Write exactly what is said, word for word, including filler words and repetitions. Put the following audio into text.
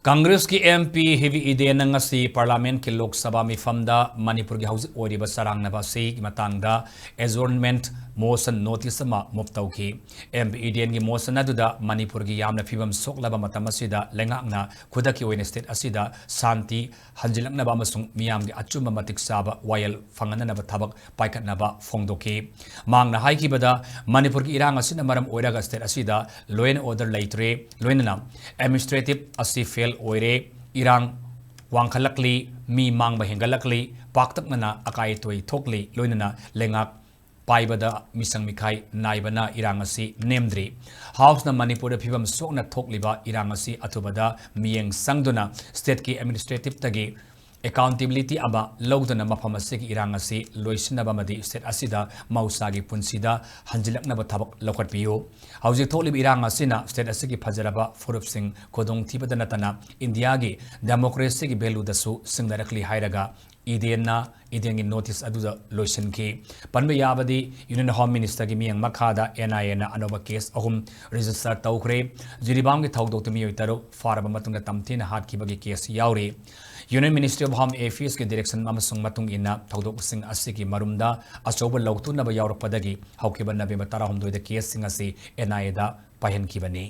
ꯀꯪꯒ꯭ꯔꯦꯁꯀꯤ M P ꯍꯤꯕꯤ ꯏꯗꯦꯟꯅ ꯉꯁꯤ ꯄꯥꯔꯂꯥꯃꯦꯟꯠꯀꯤ ꯂꯣꯛ ꯁꯚꯥ ꯃꯤꯐꯝꯗ ꯃꯅꯤꯄꯨꯔꯒꯤ ꯍꯧꯖꯤꯛ ꯑꯣꯏꯔꯤꯕ ꯆꯔꯥꯡꯅꯕ ꯑꯁꯤꯒꯤ ꯃꯇꯥꯡꯗ adjournment motion notice ꯑꯃ move ꯇꯧꯈꯤ꯫ ꯑꯦꯝ ꯄꯤ ꯏꯗꯦꯟꯒꯤ motion ꯑꯗꯨꯗ ꯃꯅꯤꯄꯨꯔꯒꯤ ꯌꯥꯝꯅ ꯐꯤꯕꯝ ꯁꯣꯛꯂꯕ ꯃꯇꯝ ꯑꯁꯤꯗ ꯂꯩꯉꯥꯛꯅ ꯈꯨꯗꯛꯀꯤ ꯑꯣꯏꯅ state ꯑꯁꯤꯗ ꯁꯥꯟꯇꯤ ꯍꯟꯖꯤꯜꯂꯛꯅꯕ ꯑꯃꯁꯨꯡ ꯃꯤꯌꯥꯝꯒꯤ ꯑꯆꯨꯝꯕ ꯃꯇꯤꯛ ꯆꯥꯕ ꯋꯥꯌꯦꯜ ꯐꯪꯍꯟꯅꯅꯕ ꯊꯕꯛ ꯄꯥꯏꯈꯠꯅꯕ ꯐꯣꯡꯗꯣꯛꯈꯤ꯫ ꯃꯍꯥꯛꯅ ꯍꯥꯏꯈꯤꯕꯗ, ꯃꯅꯤꯄꯨꯔꯒꯤ ꯏꯔꯥꯡ ꯑꯁꯤꯅ ꯃꯔꯝ ꯑꯣꯏꯔꯒ state ꯑꯁꯤꯗ law and order ꯂꯩꯇ꯭ꯔꯦ, ꯂꯣꯏꯅꯅ administrative ꯑꯁꯤ fail ꯑꯣꯏꯔꯦ, ꯏꯔꯥꯡ ꯋꯥꯡꯈꯠꯂꯛꯂꯤ, ꯃꯤ ꯃꯥꯡꯕ ꯍꯦꯟꯒꯠꯂꯛꯂꯤ, ꯄꯥꯛꯇꯛꯅꯅ ꯑꯀꯥꯏ ꯑꯇꯣꯏ ꯊꯣꯛꯂꯤ, ꯂꯣꯏꯅꯅ ꯂꯩꯉꯥꯛ ꯄꯥꯏꯕꯗ ꯃꯤꯆꯪ ꯃꯤꯈꯥꯏ ꯅꯥꯏꯕꯅ ꯏꯔꯥꯡ ꯑꯁꯤ ꯅꯦꯝꯗ꯭ꯔꯤ꯫ ꯍꯥꯎꯁꯅ ꯃꯅꯤꯄꯨꯔꯗ ꯐꯤꯕꯝ ꯁꯣꯛꯅ ꯊꯣꯛꯂꯤꯕ ꯏꯔꯥꯡ ꯑꯁꯤ ꯑꯊꯨꯕꯗ ꯃꯤꯠꯌꯦꯡ ꯆꯪꯗꯨꯅ stateꯀꯤ administrativeꯇꯒꯤ accountability ꯑꯃ ꯂꯧꯗꯨꯅ ꯃꯐꯝ ꯑꯁꯤꯒꯤ ꯏꯔꯥꯡ ꯑꯁꯤ ꯂꯣꯏꯁꯤꯟꯅꯕ ꯑꯃꯗꯤ state ꯑꯁꯤꯗ ꯃꯍꯧꯁꯥꯒꯤ ꯄꯨꯟꯁꯤꯗ ꯍꯟꯖꯤꯜꯂꯛꯅꯕ ꯊꯕꯛ ꯂꯧꯈꯠꯄꯤꯌꯨ꯫ ꯍꯧꯖꯤꯛ ꯊꯣꯛꯂꯤꯕ ꯏꯔꯥꯡ ꯑꯁꯤꯅ state ꯑꯁꯤꯒꯤ ꯐꯖꯔꯕ ꯐꯨꯔꯨꯞꯁꯤꯡ ꯈꯨꯗꯣꯡꯊꯤꯕꯗ ꯅꯠꯇꯅ ꯏꯟꯗꯤꯌꯥꯒꯤ democracyꯒꯤ valueꯗꯁꯨ ꯁꯤꯡꯅꯔꯛꯂꯤ ꯍꯥꯏꯔꯒ ꯏꯗꯦꯟꯅ ꯏꯗꯦꯟꯒꯤ notice ꯑꯗꯨꯗ ꯂꯣꯏꯁꯤꯟꯈꯤ꯫ ꯄꯟꯕ ꯌꯥꯕꯗꯤ, Union Home Ministerꯒꯤ ꯃꯤꯠꯌꯦꯡ ꯃꯈꯥꯗ N I Aꯅ ꯑꯅꯧꯕ case ꯑꯍꯨꯝ register ꯇꯧꯈ꯭ꯔꯦ꯫ ꯖꯤꯔꯤꯕꯥꯝꯒꯤ ꯊꯧꯗꯣꯛꯇ ꯃꯤꯑꯣꯏ ꯇꯔꯨꯛ ꯐꯥꯔꯕ ꯃꯇꯨꯡꯗ ꯇꯝꯊꯤꯅ ꯍꯥꯠꯈꯤꯕꯒꯤ case ꯌꯥꯎꯔꯤ꯫ Union Ministry of Home Affairsꯀꯤ direction ꯑꯃꯁꯨꯡ ꯃꯇꯨꯡ ꯏꯟꯅ ꯊꯧꯗꯣꯛꯁꯤꯡ ꯑꯁꯤꯒꯤ ꯃꯔꯨꯝꯗ ꯑꯆꯧꯕ ꯂꯧꯊꯣꯛꯅꯕ ꯌꯥꯎꯔꯛꯄꯗꯒꯤ ꯍꯧꯈꯤꯕ November ꯇꯔꯥꯍꯨꯝꯗꯣꯏꯗ caseꯁꯤꯡ ꯑꯁꯤ N I Aꯗ ꯄꯥꯏꯍꯟꯈꯤꯕꯅꯤ꯫